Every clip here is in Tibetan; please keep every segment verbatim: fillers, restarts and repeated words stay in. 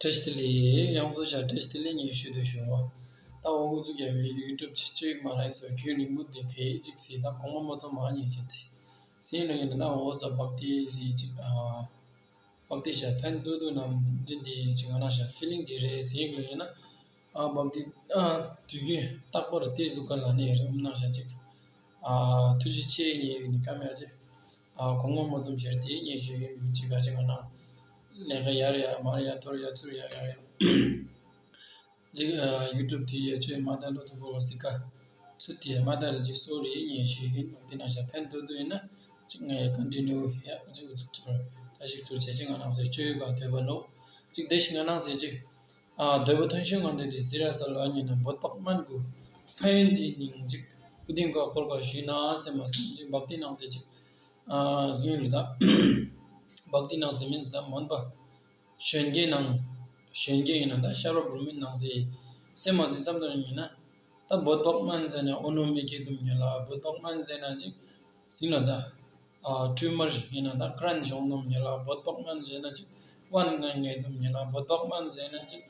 བཀྲ་ཤིས་བདེ་ལེགས། ཡང་ཚོ་ཞག་བཀྲ་ཤིས་བདེ་ལེགས་ངས་ཞུ་འདོད་ཞུ་བ། ད་འོ་འུ་ཚོ་རྒྱ་བོད་ཡུལ་གྲུབ་ཆེ་ཆོས་མ་རེད་སོ་རྒྱུན་རིང་པོ་འདི་གས་གཅིག་ཟིན་ད་གོང་མ་མ་ཚོ་མ་ཉེས་བྱེད་དེ། ཟིན་ལ་ཡིན་ན་འོ་ཚོ་བག་དེ་ཟིན་གཅིག་ཨ། བག་དེ་ཞག་ཕན་ཏུ་ཏུ་ནམ་འདི་འདི་གཅིག་ང་རང་ཞག་ཕི་ལིང་དེ་རེད་ཟིན་ལ་ཡིན་ན། ཨ་བག་དེ་ཨ་དུས་རྒྱུན་རྟག་པར་དེ་གཟུགས་ཀ་ལ་ནས་རེད་འོ་ན་ཞག་གཅིག་ཨ་ཐུགས་རྗེ་ཆེ་ཉེས་ཡོད་ནི་ཀ་མེད་ཅིག་ཨ་གོང་མ་མ་ཚོ་ཞག་དེ་ཉེས་ཞུ་ཡིན་གཅིག་ག་ཅིག་ང་རང་ལས་ཀ་ཡར་ཡ་མར་ཡ་ཐོར་ཡ་ཚུར་ཡ་ཡ་ཡ། ཅིག་ཨ་ཡུ་ཊུབ་དེ་ཡ་ཆོས་མ་ད་ལོ་ཐུ་བོ་ཟི་ཀ་ཚུ་དེ་མ་ད་ལ་ཅིག་སོ་རི་ཉེ་ཞུ་ཡིན་དེ་ན་ཞག་ཕན་ཏུ་ཏུ་ཡིན་ན་ཅིག་ངས་ཀོན་ཊི་ནིའུ་ཡ་ཅིག་ཚུར་ཚུར་ད་ཞིག་ཚུར་བྱས་ཅིག་ང་རང་ཟེར་ཆོས་ག་དོད་པ་ནོ། ཅིག་དེ་ཞིག་ང་རང་ཟེར་ཅིག་ཨ་དོད་པ་ཐོན་ཤུགས་ང་དེ་དེ་ཟི་ར་ས་ལ་ཉིན་ན་བོད་པག་སྨན་གུ་ཕན་ཡོན་དེ་ཉིན་ཅིག་ཨུ་དིན་ག་སྐོར་ག་ཞུས་ན་སེམས་མ་སེམས་ཅིག་བག་དེ་ནང་ཟེར་ཅིག་ཨ་ཟིན་ལ་ད་བག་དེ་ནང་ཟེར་མིན་ད་མོན་པ། གཞོན་སྐྱེས་ནང་། གཞོན་སྐྱེས་ཡིན་ན་ད་ཤ་རོགས་འབུར་མིན་ནང་ཟེར། སེམས་མ་ཟིན་བསམ་དོན་ཡིན་ན། ད་བོད་པག་སྨན་ཟེར་ན་ཨོ་ནོ་མི་སྐྱེ་དུམ་ཉེ་ལ་བོད་པག་སྨན་ཟེར་ན་ཅིག་ཟིན་ལ་ད། ཨ་ཊུ་མར་ཡིན་ན་ད་ཀྲན་བྱུང་དུམ་ཉེ་ལ་བོད་པག་སྨན་ཟེར་ན་ཅིག་དབང་ངན་ངེས་དུམ་ཉེ་ལ་བོད་པག་སྨན་ཟེར་ན་ཅིག་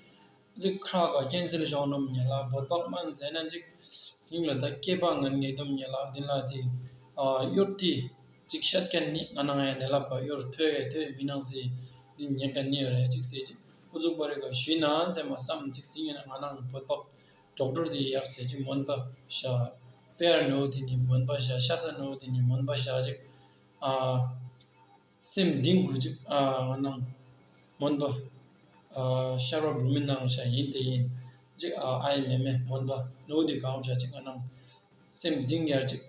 ཅིག་ཁྲག་ག་ཀན་སར་བྱུང་དུམ་ཉེ་ལ་བོད་པག་སྨན་ཟེར་ན་ཅིག་ཟིན་ལ་ད་སྐེད་པ་ངན་ངེས་དུམ་ཉེ་ལ་དེ་ལ་ཅིག་ཨ་གཡོར་ཏི། ཅིག་ཤད་ཀན་ནི་ང་ནང་ཡང་ནེ་ལབ་པ་གཡོར་ཐོས་ཡ་ཐོས་མི་ནང་སི་འདི་ཉེ་ཀན་ནི་རེད་ཅིག་སི་ཅིག་ཨུ་ཚུགས་པ་རེ་ག་ཞུས་ན་སེ་མ་བསམ་ཅིག་སི་ཡིན་ན་ང་ནང་བོད་པ་ཌོག་ཊར་དེ་ཡག་སེ་ཅིག་མོན་པ་ཤ་པེར་ནོ་དེ་ནི་མོན་པ་ཤ་ཤ་ཚ་ནོ་དེ་ནི་མོན་པ་ཤ་ཅིག་ཨ་སེམས་གཏིང་གུ་ཅིག་ཨ་ང་ནང་མོན་པ་ཨ་ཤ་རོ་བུ་མི་ནང་ཤ་ཡིན་དེ་ཡིན་ཅིག་ཨ་ཨ་ཡི་མེ་མེ་མོན་པ་ནོ་དེ་གང་ཤ་ཅིག་ང་ནང་སེམས་གཏིང་ཡར་ཅིག་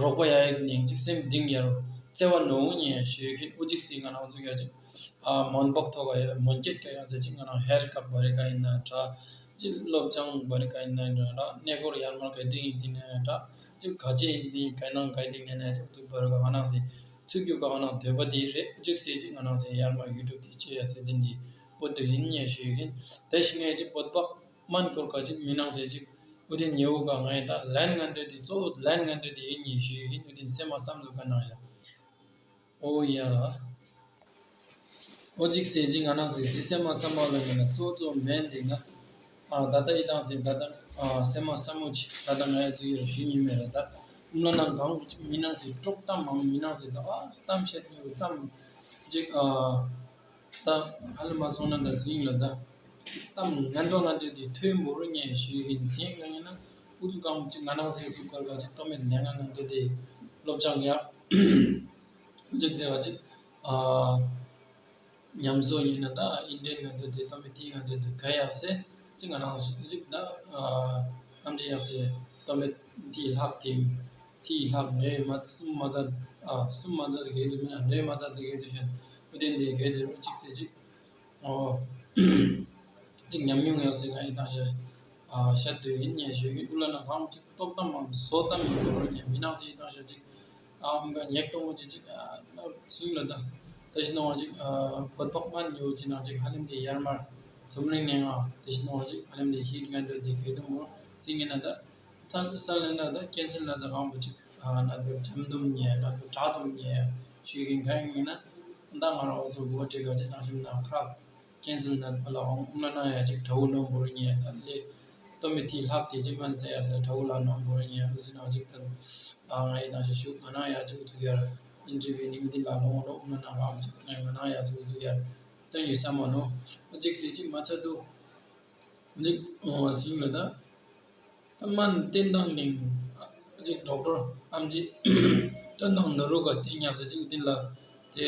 རོགས་པ་ཡ་ཡིག་ནིང་ཅིག་སེམས་གཏིང་ཡར་བརྩེ་བ་ནོ་ཉེ་ཞུ་ཤིན་ཨུ་ཅིག་སི་ང་ནང་ཚུགས་ཡ་ཅིག་ཨ་མོན་པག་ཐོག་ག་ཡ་མོན་སྐྱེད་ག་ཡ་ཟེར་ཅིག་ང་ནང་ཧེལ་ཀབ་བ་རི་ག་ཡིན་ན་འདྲ་ཅིག་སློབ་སྦྱང་བ་རི་ག་ཡིན་ན་འདྲ་གནས་སྐོར་ཡར་མར་ག་ཏིང་ཡིན་ཏིང་ན་འདྲ་ཅིག་ག་ཅི་ཡིན་ཏིང་ག་ནང་ག་ཏིང་ན་ན་ཅིག་ཐུག་བ་རི་ག་ང་ནང་སི་ཚུགས་རྒྱུ་ག་ང་ནང་འདོད་པ་དེ་རེད་ཨུ་ཅིག་སི་ཅིག་ང་ནང་སི་ཡར་མར་ཡུ་ཊུབ་དེ་ཅི་ཡ་ཟེར་དེ་འདི་པོ་དུ་ཡིན་ཉེ་ཞུ་ཤིན་དེ་ཞིག་ངས་ཅིག་བོད་པ་སྨན་སྐོར་ག་ཅིག་མི་ནང་ཟེར་ཅིག་ཨུ་དེ་ཉེ་བོ་ག་ང་ཡི་ད་ལན་ང་འདོད་དེ་གཙོ་བོ་ལན་ང་འདོད་དེ་ཡིན་ཉེ་ཞུ་ཡིན་ཨུ་དེ་སེམས་མ་བསམ་ཚུགས་ག་ནང་བཞག་ཨོ་ཡ། ཨོ་ཅིག་ཟེར་ཅིག་ང་ནང་ཟེར་ཟི་སེམས་མ་བསམ་པ་ལ་ཡིན་ན་གཙོ་གཙོ་མེན་དེ་ན། ཨ་ད་ལྟ་ཡི་དང་ཟེར་ད་ལྟ་ཨ་སེམས་མ་བསམ་མོ་ཅིག་ད་ལྟ་ང་ཡ་ཚུ་ཡོད་ཞུ་ཉེ་མེད་རེད་ད། ཨུམ་ལ་ནང་གང་གི་ཅིག་མི་ནང་ཟེར་དཀྲོག་གཏམ་མང་མི་ནང་ཟེར་ད་ཨ་གཏམ་བཤད་ཉེ་བོ་གཏམ་ཅིག་ཨ། ད་ཧ་ལམ་མ་སོང་ན་ད་ཟིང་ལ་ད། གཏམ་ངན་པ་ང་ཚོས་དེ་ཐོས་འབོར་ཉན་ཞུས་ཡིན་ཟིང་ལ་ཡིན་ན་ཨུ་ཚུགས་གང་ཅིག་ང་ནང་ཟིག་ཚུགས་སྐོར་ག་ཅིག་ཏོ་མེད་ལས་ང་ང་ཚོས་དེ་སློབ་སྦྱང་ཡག་ཅིག་ཟེར་བ་ཅིག་ཨ་ཉམས་གསོ་ཡིན་ན་ད་ཨིན་ཏྲེན་ང་ཚོས་དེ་ཏོ་མེད་དེ་ང་ཚོས་དེ་ག་ཡག་སེ་ཅིག་ང་ནང་ཟིག་ཅིག་ད་ཨ་ཨམ་ཅི་ཡག་སེ་ཏོ་མེད་དེ་ལྷག་དེ་དེ་ལྷག་ནོས་མ་གསུམ་མ་ཚད་ཨ་གསུམ་མ་ཚད་དེ་གས་དུ་མིན་ན་ནོས་མ་ཚད་དེ་གས་དུ་ཤན་ཨུ་དེན་དེ་གས་དུ་རུ་ཅིག་སེ་ཅིག་ཨོ། གཅིག་ཉམས་མྱོང་ཡོད་ཟེར་ང་ཡི་བཏང་ཤ། ཨ་ཤ་དུས་ཡིན་ཉེ་ཞུ་གི་ཨུ་ལ་ན་གང་གཅིག་ཏོག་ཏམ་མམ་བཟོ་ཏམ་ཡིན་འགྲོ་ཉེ་མི་ནང་ཟེར་ཡི་བཏང་ཤ་གཅིག་ཨ་ཧམ་ག་ཉེག་གཏོང་བོ་ཅིག་གཅིག་ཨ་ན་སིང་ལ་ད། ད་ཤི་ནོ་བ་གཅིག་ཨ་བོད་པག་སྨན་ཉོ་ཅི་ནང་གཅིག་ཧ་ལམ་དེ་ཡར་མར་འཛམ་གླིང་ནས་ང་ད་ཤི་ནོ་བ་གཅིག་ཧ་ལམ་དེ་ཧིད་ང་འདོད་དེ་གེ་དུ་མོ་སིང་ངེ་ན་ད། ད་ས་ལེ་ན་ད་ཀན་སར་ན་ཚ་གང་བོ་གཅིག་ཨ་ན་དུ་འཇམ་དུམ་ཉེ་ན་དུ་དྲག་དུམ་ཉེ་ཞུ་གི་གང་ཡིན་ན་ད་ང་རང་འོ་ཚོ་གོ་ཁྲིད་ག་ཅིག་དང་ཤིམ་ན་ཁྲག་ཀན་སར་ནད་པ་ལ་འོང་ཨུ་ན་ན་ཡ་ཅིག་དྲ་བོ་ནོར་འབོར་ཉེ་ད་ལེ་ཏོ་མི་ཐི་ལྷག་དེ་ཅིག་མན་ཟེར་ཡ་ཟེར་དྲ་བོ་ལ་ནོར་འབོར་ཉེ་ཨུ་ཟི་ན་ཅིག་ད་ཨ་ང་ཡི་ན་ཤ་ཤུག་ང་ན་ཡ་ཅིག་ཨུ་ཚུགས་ཡར་ཨིན་ཊར་བིའུ་ནི་མི་དི་ལ་ལོང་རོ་ཨུ་ན་ན་ང་ཅིག་ང་ན་ཡ་ཅིག་ཨུ་ཚུགས་ཡར་ཏོ་ཉི་ས་མ་ནོ་ཨུ་ཅིག་སི་ཅིག་མ་ཚ་དུ་ཅིག་ཨོ་ཟིང་ལ་ད། ད་སྨན་བསྟེན་སྟངས་ནི་ཅིག་ཌོག་ཊར་ཨམ་ཅི་སྟོན་དང་ནུ་རུ་ག་བསྟེན་ཉག་ཟེར་ཅིག་འདི་ལ་དེ་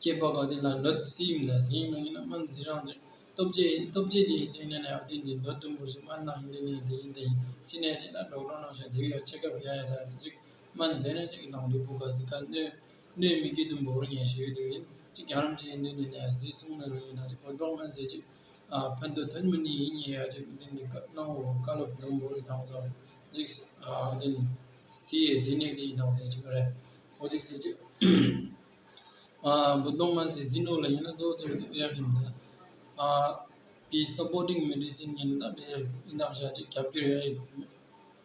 སྐྱེས་པ་ག་འདི་ལ་ནོད་སིམ་ལ་སིམ་ལ་ཡིན་ན་སྨན་ཟི་རང་ཅིག་སྟོབས་ཆེ་ཡིན་སྟོབས་ཆེ་འདི་ཡིན་བསྟེན་ན་ཡང་བསྟེན་འདི་ནོད་དུ་མུར་ཞིག་སྨན་ནང་ཡིན་འདི་ནི་འདི་ཡིན་འདི་ཡིན་ཅི་ནས་ཅི་ད་ཌོག་ཊར་ནང་ཞིག་འདི་ཡ་ཆེ་ཁབ་ཡ་ཡ་ཟ་ཅིག་སྨན་ཟེར་ན་ཅིག་ནང་ལུས་པོ་ག་ཟི་ཁ་གནོད་གནོད་མི་སྐྱིད་དུ་འབོར་ཉེ་ཞུ་ཡོད་དུ་ཡིན་ཅིག་རྒྱ་རམ་ཅི་ཡིན་འདི་ནི་ནས་ཟི་སུང་ན་རུ་ཡིན་ན་ཅིག་བོད་པ་སྨན་ཟེར་ཅིག་ཨ་ཕན་ཐོགས་ཐོན་མི་ནི་ཡིན་ཉེ་ཡ་ཅིག་འདི་ནི་ཀ་ནང་འོ་བཀའ་སློབ་ནང་འབོར་དང་ཚོ་ཅིག་ཨ་འདི་ནི་སི་ཨེ་ཟི་ནེག་དེ་ཡིན་དང་ཟེར་ཅིག་རེད། འོ་ཅིག་ཟེར་ཅིག་ཨ་བུ་དོང་མ་ཟི་ཟི་ནོ་ལ་ཡིན་ན་གཙོ་བོ་གཙོ་བོ་དེ་ཨེ་ཡ་ཡིན་ད། ཨ་དེ་སབ་པོར་ཊིང་མེ་ཌི་སིན་ཡིན་ད་དེ་ཡིན་དང་ཤ་ཅིག་རྒྱབ་སྐྱོར་ཡ་ཡིན།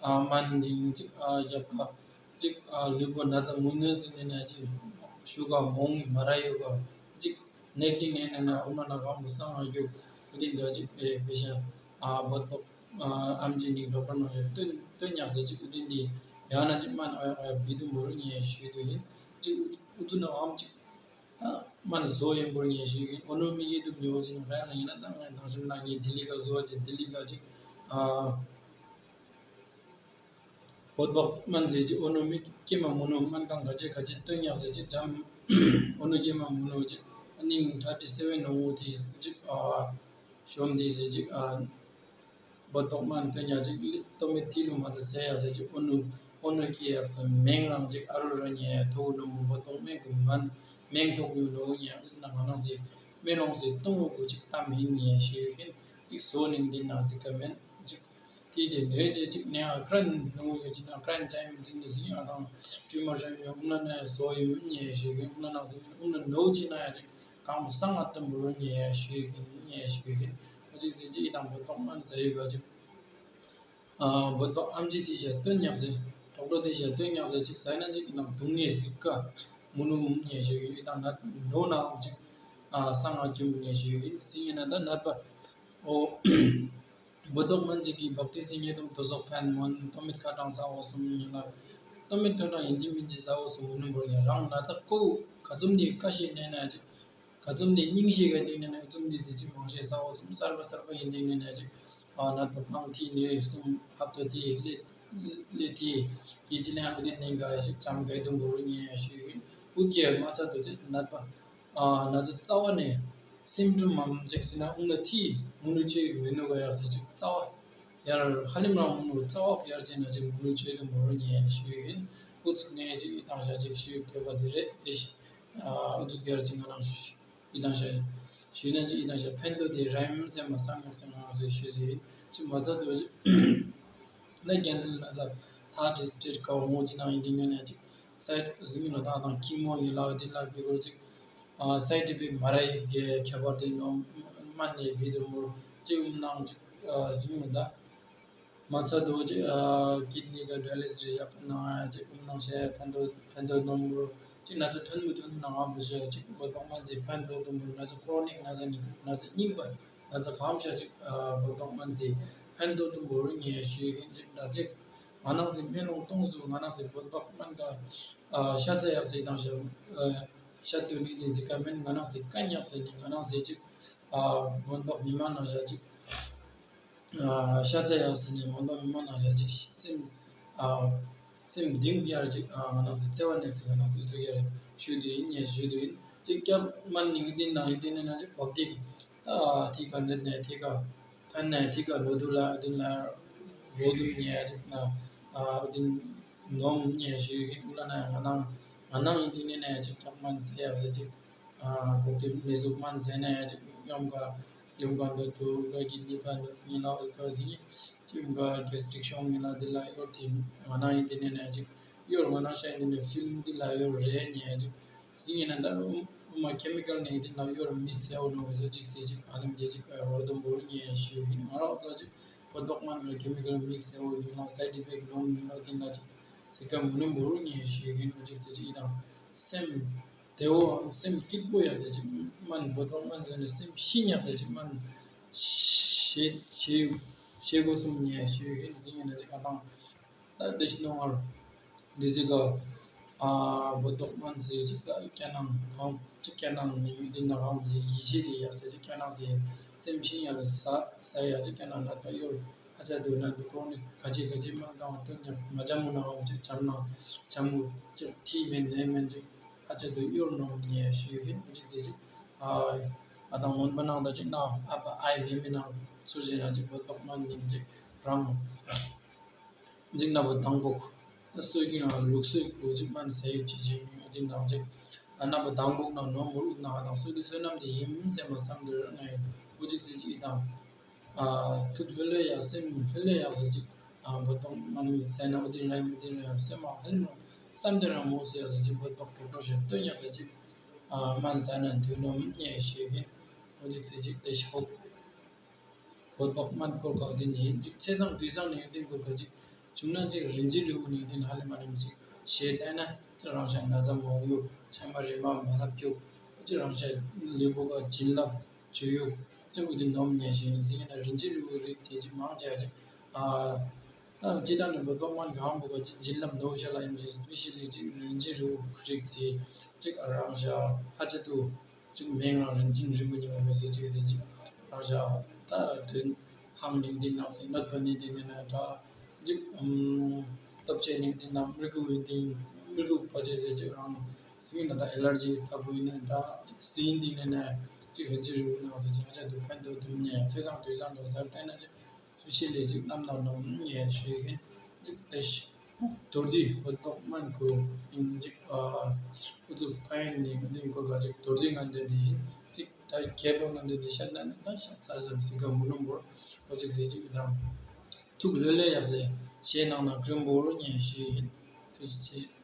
ཨ་སྨན་འདི་ཅིག་ཨ་རྒྱབ་ཁ་ཅིག་ཨ་ལུས་པོ་ན་ཚ་མུ་ནེ་དེ་ནས་ན་ཅིག་ཤུ་ག་མོང་མ་ར་ཡོ་ག་ཅིག་ ནད་ཀྱི་ནད་ནས་ན་ཨོ་མ་ན་གང་གི་སང་ང་རྒྱུ་ཨུ་དེ་འདྲ་ཅིག་ཨེ་བེ་ཤ་ཨ་བོད་པོ་ཨ་ཨམ་ཆི་ནི་ཌོག་ཊར་ནང་རེ་སྟོན་སྟོན་ཉག་ཟེར་ཅིག་ཨུ་དེ་འདི་ཡང་ན་ཅིག་མ་ན་ཨ་ཡ་ཨ་ཡ་བི་དུ་མོ་རུ་ཉེ་ཞུས་དུ་ཡིན་ཅིག་ཨུ་ཚུ་ན་ཨམ་ཅིག་ཨ་མ་ན་བཟོ་ཡིན་པོ་ཉེ་ཞུས་ཡིན། ཨོ་ནུ་མི་གི་དུ་ཉོ་ཅིག་ན་ག་ཡང་ཡིན་ན་ད་ང་དང་ཅིག་ན་ངའི་ལྡི་ལི་ག་བཟོ་ཅིག་ལྡི་ལི་ག་ཅིག་ཨ། བོད་པ་སྨན་ཟེར་གྱི་ཨོ་ནུ་མི་ཀྱེ་མ་མུ་ནུ་སྨན་ཁང་ག་ཅེ་ག་ཅེ་སྟོན་ཡག་ཟེར་གྱི་འཇམ། ཨོ་ནུ་ཀྱེ་མ་མུ་ནུ་ཅེ་ཨ་ནིང་ཐར་ཊི་སེ་ཝེན་ནོ་ཏི་ཅིག་ཨ་ཤོམ་དི་ཟེར་གྱི་ཨ་བོད་པ་སྨན་སྟོན་ཡག་ཅིག་ལི་ཏོ་མི་ཏི་ལུ་མ་ཚ་ཟེར་ཡག་ཟེར་གྱི་ཨོ་ནུ་ཨོ་ནུ་ཀྱེ་ཡག་སོ་མེང་རང་ཅིག་ཨ་རུ་རུ་ཉེ་ཐོག་ནུ་མུ་བོད་པ་སྨན་གི་མན་མེང་ཐོག་གི་ནོ་ཉེ་ཨ་ན་ང་ནང་ཟེར་མེ་ལོང་ཟེར་ཏོང་ལུ་གུ་ཅིག་ཏམ་ཡིན་ཉེ་ཞུ་ཡོད་མཁན་ཅིག་བཟོ་ནིང་འདི་ན་ཟེར་ག་མེན་ཅིག་དེ་རྗེས་ནས་རྗེས་གཅིག་ནས་ཨ་ཀྲན་ནུ་ཡོད་ཅིག་ན་ཀྲན་ཅན་ཡོད་ཅིག་ནི་ཟིན་ཨ་དང་ཀྲུ་མ་ཧྲན་ཡོད་ཨུ་ན་ན་བཟོ་ཡོད་ཉེ་ཞུ་གི་ཨུ་ན་ན་ཟིན་ཨུ་ན་ནོ་ཅིག་ན་ཡ་ཅིག་གང་སང་ཨ་ཏམ་བུ་རུ་ཉེ་ཞུ་གི་ཉེ་ཞུ་གི་ཨ་ཅིག་ཟེར་ཅིག་ཨི་དང་བོད་པ་མན་ཟེར་ཡོད་ག་ཅིག་ཨ་བོད་པ་ཨམ་ཅི་དེ་བཞག་སྟོན་ཉག་ཟེར་ཌོག་ཊར་དེ་བཞག་སྟོན་ཉག་ཟེར་ཅིག་ཟ་ན་ཅིག་ཨི་དང་དུང་ཉེ་ཟིག་ག་མུ་ནུ་ཉེ་ཞུ་གི་ཨི་དང་ན་ནོ་ན་ཅིག་ཨ་སང་ཨ་ཅུ་ཉེ་ཞུ་གི་ཟིན་ཨི་ན་ད་ནད་པ་ཨོ། བོད་ཐོག་སྨན་གཅིག་གིས་བག་ཏི་སི་ཉེ་དུམ་དོ་ཟོག་ཕན་མོན་ཏོ་མིད་ཁ་གྲངས་ས་འོག་གསུམ་ཡིན་ལ། ཏོ་མིད་ཁ་གྲངས་ཡིན་གཅིག་མིན་གཅིག་ས་འོག་གསུམ་མི་ནུ་བོར་ཡང་རང་ན་ཚ་ཀོ་ག་ཚུམ་ནི་ཀ་ཤེས་ནས་ན་ཅིག་ག་ཚུམ་ནི་སྙིང་ཤེས་ག་སྟེང་ནས་ན་ག་ཚུམ་ནི་ཟེར་གཅིག་མང་ཤེས་ས་འོག་གསུམ་གསར་པ་གསར་པ་ཡིན་སྟེང་ནས་ན་ཅིག་ཨ་ན་ཏོ་ཕང་ཐི་ནི་གསུམ་ཧབ་ཏོ་ཐི་ལེ་ལེ་ཐི་གི་ཅི་ལན་ཨ་དི་ནི་ག་ཞིག་ཙམ་ག་དུམ་བོར་ཉེ་ཞུ་ཡིན་འུ་ཀྱེ་མ་ཚ་དོ་ཅིག་ནད་པ། ཨ་ན་ཚ་རྩ་བ་ནས་སིམ་ཊོམ་མམ་ཅིག་ཟེར་ན་ཨུ་ན་ཐི་མུ་ནུ་ཆེ་ཡི་མི་ནུ་ག་ཡག་ཟེར་ཅིག་རྩ་བ་ཡར་ཧ་ལམ་རང་མུ་ནུ་རྩ་བ་ཡར་ཅན་ན་ཅིག་མུ་ནུ་ཆེ་དུ་མོ་རུ་ཉེ་ཞུ་ཡིན། ཨུ་ཚུགས་ནས་ཅིག་ཨི་དང་ཤ་ཅིག་ཞུ་དགོས་པ་དེ་རེད་དེ་ཤི། ཨུ་ཚུགས་ཡར་ཅིག་ང་རང་ཨི་དང་ཤ་ཞུ་ན་ཅིག་ཨི་དང་ཤ་ཕན་ཐོགས་དེ་ར་ཡིན་སེམས་མ་བསམ་ཡག་སེམས་ང་ཚོས་ཞུ་ཟིན་ཅིག་མ་ཚ་དུ་ཅིག་ན་རྒྱན་ཟིན་ན་ཚ་ཐ་དེ་སི་ཊེ་ཊི་ག་བོ་ངོ་ཅི་ནང་ཡིན་དེ་ངོས་ནས་ཅིག་སའི་ཟིན་ལ་ད་དང་ཁྱི་མོ་ཡིན་ལ་དེ་ལ་བི་གོ་ཅིག་ཨ་སའི་ཌི་ཨི་ཕེག་མ་ར་ཡི་གེ་ཁྱད་པར་དེ་ནོ་མ་ནས་བི་དུ་མོ་ཅིག་ནང་ཅིག་ཨ་ཟིན་ལ་ད་མ་ཚ་དོ་ཅིག་ཨ་ཀིཌ་ནི་ག་ཌ་ཡ་ལི་སི་ཡག་ནང་ཅིག་ནང་ཤེས་ཕན་ཐོགས་ཕན་ཐོགས་ནོ་མོ་ཅིག་ན་ཚ་ཐོན་མི་ཐོན་ནང་ཨ་བུ་ཤེས་ཅིག་བོད་པ་མ་ཟི་ཕན་ཐོགས་དུ་མོ་ན་ཚ་ཁོ་རོ་ནིག་ན་ཚ་ནི་ན་ཚ་རྙིང་པ་ན་ཚ་གང་ཤ་ཅིག་ཨ་བོད་པ་མ་ཟི་ཕན་ཐོགས་དུ་མོ་རུ་ཉེ་ཞུ་ཡིན་ཅིག་ད་ཅིག་ང་ནང་ཟི་མེ་ལོང་སྟོང་ཟུ་ང་ནང་ཟི་བོད་པ་མན་ག་ཨ་ཤ་ཚ་ཡག་ཟི་དང་ཤ་ཨ་ཤ་དུ་ནི་དེ་ཟི་ཀ་མེན་ང་ནང་ཟི་ཀ་ཉག་ཟི་ནི་ང་ནང་ཟི་ཅིག་ཨ་བོད་པ་མི་མ་ནང་ཤ་ཅིག་ཨ་ཤ་ཚ་ཡག་ཟི་ནི་བོད་པ་མི་མ་ནང་ཤ་ཅིག་སེམས་ཨ་སེམས་གཏིང་ཡར་ཅིག་ཨ་ང་ནང་ཟི་བརྩེ་བ་ནེག་ཟི་ང་ནང་ཟི་ཨུ་ཚུགས་ཡར་ཞུ་དུ་ཡིན་ཉེ་ཞུ་དུ་ཡིན་ཅིག་སྐྱབས་མ་ནིང་དེ་ནང་ཡིན་དེ་ནི་ན་ཅིག་བབ་དེ་ཨ་ཐི་ག་ནེ་ནེ་ཐི་ག་ཕན་ནེ་ཐི་ག་ལོ་དུ་ལ་དེ་ལ་ལོ་དུ་ཉེ་ཅིག་ན་ཨ་དེ་ནོམ་ཉེ་ཞུ་ཡིན་ཨུ་ལ་ན་ང་ནང་ང་ནང་ཡིན་དེ་ནི་ན་ཅིག་སྐྱབས་མ་ཟི་ཡག་ཟི་ཅིག་ཨ་གོ་ཏེ་མི་ཟུག་མ་ཟི་ན་ཅིག་ཡོམ་ག་ཡོམ་ག་འདོད་དུ་ག་གི་ནི་ག་འདོད་ཉི་ལ་འོད་ག་ཟི་ཅིག་ཡོམ་ག་གེ་སི་ཊི་རིག་ཤོང་ཉི་ལ་འདི་ལ་ཡོར་ཏེ་ང་ན་ཡིན་དེ་ནས་ནས་ཅིག་ཡོར་ང་ན་ཤ་ཡིན་དེ་ནས་ཕིལ་མུ་འདི་ལ་ཡོར་རེ་ཉེ་ཅིག་ཟི་ཉི་ན་ད་ཨུ་མ་ཁེ་མི་ཀལ་ནས་འདི་ལ་ཡོར་མིག་སེ་འོ་ནོ་ཟི་ཅིག་སེ་ཅིག་ཨ་ནམ་དེ་ཅིག་རོ་དུ་འབོར་ཉེ་ཞུ་ཡིན་ང་རོགས་ད་ཅིག་བོད་པ་མ་ན་ཁེ་མི་ཀལ་མིག་སེ་འོ་ཉི་ལ་སའི་ཌི་ཨི་ཕེག་ནོམ་ཉི་ལ་དེ་ལ་ཅིག་སི་ཀ་མུ་ནུ་འབོར་ཉེ་ཞུ་ཡིན་ཨུ་ཅིག་སེ་ཅིག་ཡིན་ན་སེམས། དེ་འོ་སེམས་སྐྱིད་པོ་ཡག་ཟེར་ཅིག་སྨན་བོད་པ་སྨན་ཟེར་ནས་སེམས་ཤི་ཉག་ཟེར་ཅིག་སྨན་ཤེས་ཤེས་ཤེས་དགོས་གསུམ་ཉེ་ཤེས་ཡོད་ཟིན་ཡོད་ན་ཅིག་ཨ་དང་ད་དེ་ཤི་ནོ་ངར་འདི་ཅིག་ག་ཨ་བོད་པ་སྨན་ཟེར་ཅིག་ད་ཁྱེད་ནང་གང་ཅིག་ཁྱེད་ནང་ནི་ཡུལ་འདི་ན་གང་ཅིག་ཡིད་ཆེས་དེ་ཡག་ཟེར་ཅིག་ཁྱེད་ནང་ཟེར་སེམས་ཤི་ཉག་ཟེར་ས་ས་ཡག་ཅིག་ཁྱེད་ནང་ན་ད་ཡོད། ཨ་ཅག་སྡོད་ན་འདུག་ཁོང་ནི་ག་ཅི་ག་ཅི་མ་གང་བ་སྟོན་ཉག་མ་ཅ་མོ་ན་འོང་ཅིག་བྱམས་ན་བྱམས་མོ་ཅིག་ཐིག་མེད་ནས་མེད་ཅིག་ཨ་ཅག་སྡོད་གཡོར་ནོ་ཉེ་ཞུ་ཁན་ཅིག་ཟེར་ཅིག་ཨ་ཨ་དང་མོན་པ་ནང་ད་ཅིག་ན་ཨ་པ་ཨའི་མེ་མེ་ནང་ཚུར་བྱས་ན་ཅིག་བོད་པ་མ་ཉིན་ཅིག་རང་ཅིག་ན་བོ་དང་པོ་ད་སོས་ཀྱི་ན་ལུག་སོས་གོ་ཅིག་མ་ཟས་ཡོད་ཅིག་ཅིག་ཨ་ཅིག་དང་ཅིག་ཨ་ན་བོ་དང་པོ་ན་ནོ་མོ་ལུག་ན་ཨ་དང་སོས་དུས་བསོད་ནམས་དེ་ཡིན་མིན་སེམས་ལ་བསམ་དུས་ར་ན་ཡོད་གོ་ཅིག་ཟེར་ཅིག་དང་། ཐུགས་ལྷོད་ལྷོད་ཡག་སེམས་ལྷོད་ལྷོད་ཡག་ཟེར་ཅིག་བོད་པ་མ་ནི་ཟས་ན་འོ་དེ་རེད་མི་དེ་རེད་སེམས་མ་ལྷོད་ལྷོད་བསམ་དེ་རང་མོ་ཟེར་ཡག་ཟེར་ཅིག་བོད་པ་གོ་ཁྲོ་ཞེ་སྟོན་ཡག་ཟེར་ཅིག་སྨན་ཟས་ན་དུས་ནོམ་ཉེ་ཞུ་ཁན་འོ་ཅིག་ཟེར་ཅིག་དེ་ཤོག་བོད་པ་སྨན་སྐོར་གང་དེ་ནི་ཅིག་ཚེ་བཟང་དུས་བཟང་ནས་ཡོད་དེ་སྐོར་ག་ཅིག་བྱུང་ན་ཅིག་རིན་ཆེན་རིལ་བུ་ནས་དེ་ནི་ཧ་ལས་མ་ནེམ་ཅིག་ཞེས་བལྟས་ན་དེ་རང་ཤ་ན་ཚ་མོ་ཡོད་ཆ་མ་རེ་མ་མ་ལྷབ་ཁྱུག་ཅིག་རང་ཤ་ལུས་པོ་ག་བྱིན་རླབས་བྱུ་ཡུག་ཅིག་འོ་དེ་ནོམ་ཉེ་ཞིང་ཟིན་ན་རིན་ཆེན་རིལ་བུ་རིགས་དེ་ཅིག་མང་ཆེ་ཅིག་ཨ་ད་ཅི་ད་ནི་བོད་པ་མང་གང་བོ་ག་ཅིག་བྱིན་རླབས་འདོགས་ཤ་ལ་ཡིན་ཅིག་སྤེ་ཤལ་ལི་ཅིག་རིན་ཆེན་རིལ་བུ་རིགས་དེ་ཅིག་རང་ཤ་ཧ་ཅི་ཏུ་ཅིག་མེང་རང་རིན་ཆེན་རིལ་བུ་ཉེ་བ་ཟེར་ཅིག་ཟེར་ཅིག་རང་ཤ་ད་དོན་ཧང་ལིང་དེ་ནང་སེ་ནད་པ་ནི་དེ་ནི་ན་ད་ཅིག་ཨམ་སྟོབས་ཆེ་ནི་དེ་ནང་མི་དགུ་ཡིན་དེ་མི་དགུ་པ་ཅེ་ཟེར་ཅིག་རང་སེ་ན་ད་ཨེ་ལར་ཇི་ལྟ་བུ་ཡིན་ན་ད་ཅིག་སེ་ཡིན་དེ་ནི་ན་ཅིག་རིན་ཆེན་རིལ་བུ་ནང་སེ་ཅིག་ཧ་ཅང་དུ་ཕན་ཐོགས་དུ་ཉེ་ཚེ་བཟང་དུས་བཟང་དུ་ཟེར་བལྟས་ན་ཅིག་སུ་ཤེས་ལས་ཅིག་རྣམ་སྣང་ནོམ་ཉེ་ཞུས་ཤིང་ཅིག་ཏེ་ཤི་མདོར་བསྡུས་བོད་ཐོག་སྨན་གོ་ཡིན་ཅིག་ཨ་ཨུ་ཚུགས་ཕ་ཡིན་ནི་མི་འདུག་སྐོར་ག་ཅིག་མདོར་བསྡུས་ངན་འདོད་འདི་ཡིན་ཅིག་ད་ཁྱད་པར་ངན་འདོད་འདི་བཤད་ན་ནི་ད་ཤ་ཚར་ཟམ་སི་ག་མུ་ལུམ་བོར་ཨོ་ཅིག་ཟེར་ཅིག་དང་ཐུགས་ལྷོད་ལྷོད་ཡག་ཟེར་ཞེས་ནང་ན་གྲུམ་བོར་ཉེ་ཞུས་ཡིན། ཐུགས་རྗེ་ཆེ།